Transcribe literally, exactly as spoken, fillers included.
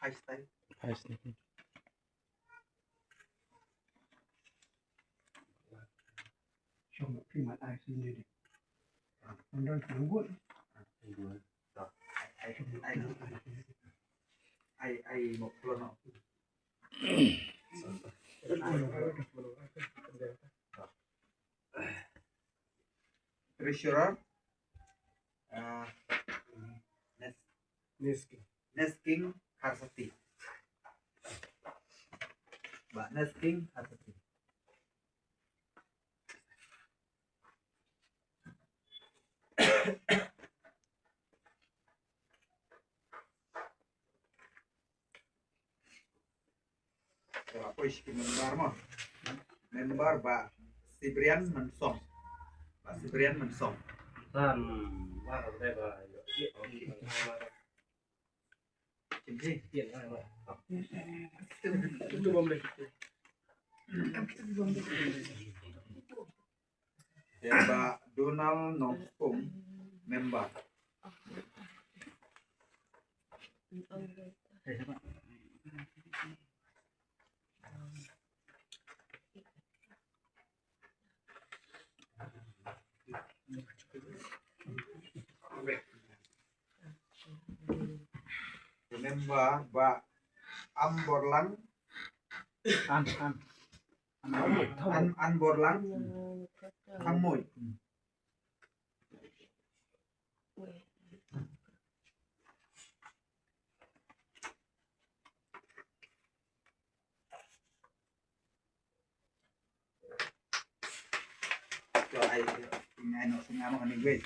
Hai stai. Hai stai. Shong phi mat ai sini deh. Undang sini gun. Ai ai ai ai ai mo plono. Treasurer, uh, Nes Nesking. Nesking Harsati. Ba Nesking Harsati. Oi, shi member mo. Member ba Sibrian Mensong. Ba Sibrian Mensong. Tan bar deba yo. Oke. Ba Donald Nongskong, member. Member ba Amborlang. An, an. An, an Borlang. Kham mui. Cho ai, ngai no, ngai mo ni gue.